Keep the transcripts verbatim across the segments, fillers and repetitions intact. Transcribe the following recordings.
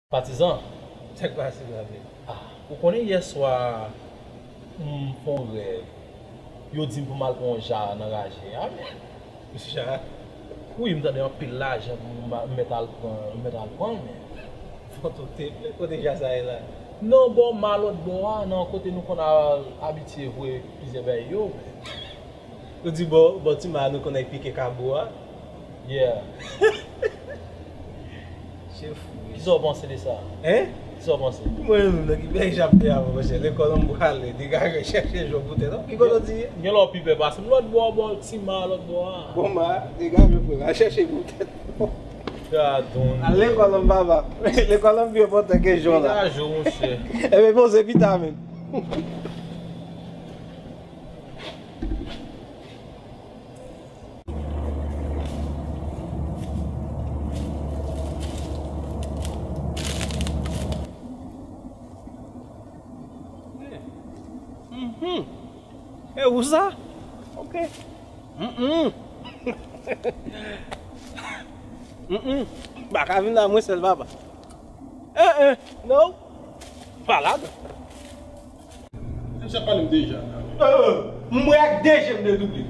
Patizan. Sa k pase, Gabe? Ah, ou konnen yè swa, m fè yon rèv. Yo di m pou m al pran yon ja nan raje a, men. Ja? Wi, m tande anpil lajan pou m mèt al pran, m mèt al pran, men. Fò tou te plen, kote ja sa ye la? Nan bò ma lòt bò a, nan kote nou konn al abitye voye plizyè bagay yo, men. Ou di bò, bò ti ma nou konn al pike kabo a? Yeah. Chef. Kisa w panse de sa? Hein? Kisa w panse? Mwen menm nan ki peyi Jap te avan, monchè. Lekòl an m prale, degaje chèche jòb pou tèt. Ki kote w di? Gen lè w pi pè pase m lòt bò, bò ti ma lòt bò a. Bon ma, degaje frè, al chèche pou tèt. Gadon. Al lekòl an papa. Lekòl an pi enpòtan ke jò la. Degaje w, monchè. Ebyen poze pita menm. Mhm. E ou sa? Ok. Mm-mm. Mm-mm. M pa ka vin la mwen sèl papa. Eh, eh, non. Pa ladan. Misye ap pale m deja. Euh, m wè ak de je m de double.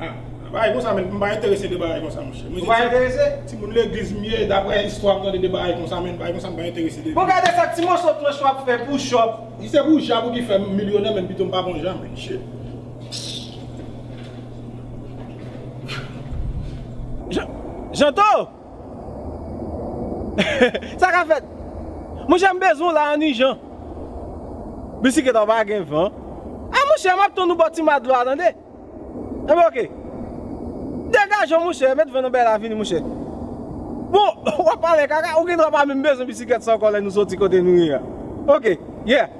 Ah, bagay konsa, men, m pa enterese de bagay konsa, monchè. Ou pa enterese? Timoun legliz m ye, daprè istwa m tande de bagay konsa, men, bagay konsa m pa enterese de. Bon, gade sa ti moso tranch w ap fè pou chòp. Si se pou ja pou ki fè m milyonè, men pito m pa pran ja, men, shit. Jan-, Janto! Sa ka fèt? Monchè, m bezwen w la an ijan. Bisiklèt ou pa gen van. A monchè, m ap tann ou bò ti ma dlo a, tande. Enben, oke. Degaje w, monchè, met van nan bèl avini, monchè. Bon, w ap pale kaka, ou gen dwa pa menm bezwen bisiklèt sa ankò lè nou soti kote nou ye a. Oke, yeah.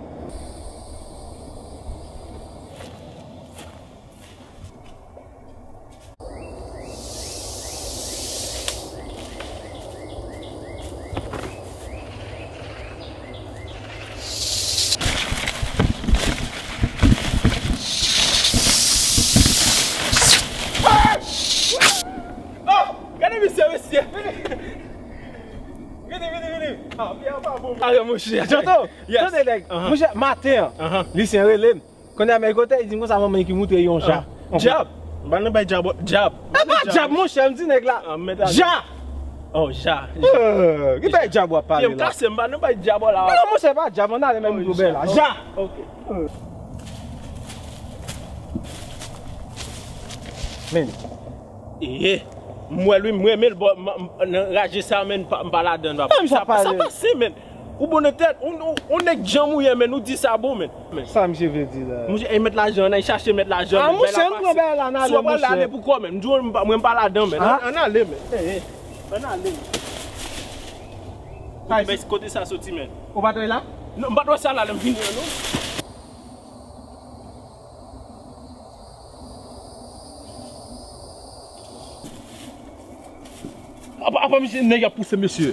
Oh! Gade misye, mesye! Vini, vini, vini! Ah, monchè, Janto! Yes. Tande, nèg! Monchè, maten an, Lisyen rele m. Kounye a, men kote, li di m konsa manman ki moutre yon ja. Ah, djab! M pa nan bay djab, djab. E pa djab, monchè, m di nèg la. Ah, men ta ja! Oh, ja, ja. Euh, ki bagay djab w ap pale la? M kase, m pa nan bay djab la. Non, monchè, pa djab, ann ale menm tou bèl la. Ja! Ok. Men. Eh, m wè l wi, m renmen l, bò, m, m, nan raje sa, men, m pa, m pa ladan, papa. Sa pase, men. Ou bon nan tèt, ou, ou, ou nèg djanm ou ye, men, ou di sa bon, men. Sa misye vle di la? Monchè, e met lajan, ann al chache met lajan, men, bay la pase. Ah, monchè, m pran bagay la, n ale, monchè. Si w ap pral ale pou kò, men, m di w, m pa, mwen, m pa ladan, men. Ann, ann ale, men. Eh, eh. Ann ale, men. Kote, kote sa soti, men? Ou pa t wè la? Non, m pa t wè sa la, lè m vini an, non. Apa, apa, mesye, nèg ap pouse, mesye.